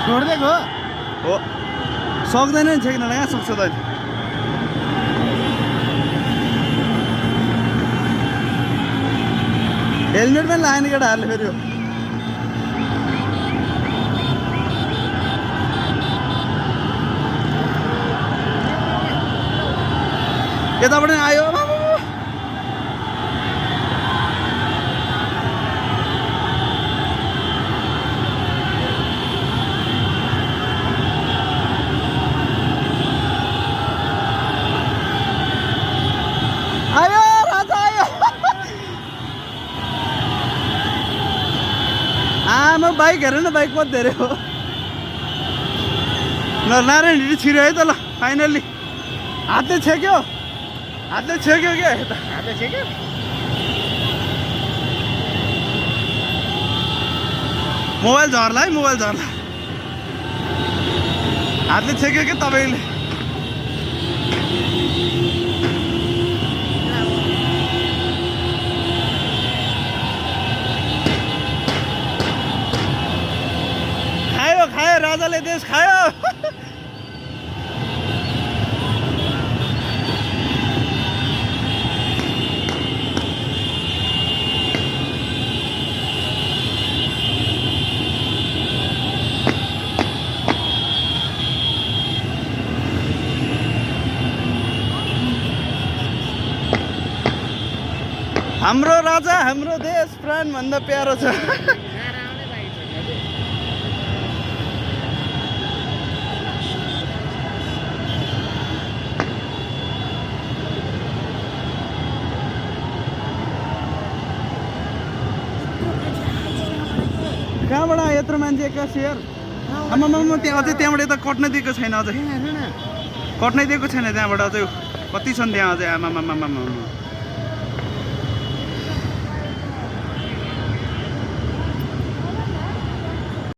छोडिदिएको हो सक्दैन नि छैन यहाँ सक्छ त हेलमेट पनि लगाएन केटाहरूले फेरि यताबाट आयो आयो राजा आयो आमा बाइक हेर न बाइक कति धेरै हो नारायण हिँडी छिर्यो है त ल फाइनल्ली हातले छेक्यो क्या हातले छेक्यो मोबाइल झर्ला है मोबाइल झर्ला हातले छेक्यो क्या तपाईँले खायो राजाले देश खायो हाम्रो राजा हाम्रो देश प्राण भन्दा प्यारो छ कहाँबाट यत्रो मान्छे एक्कासी यार आमामा त्यहाँ अझै त्यहाँबाट यता कट्न दिएको छैन अझै कट्नै दिएको छैन त्यहाँबाट अझै कति छन् त्यहाँ अझै आमामामा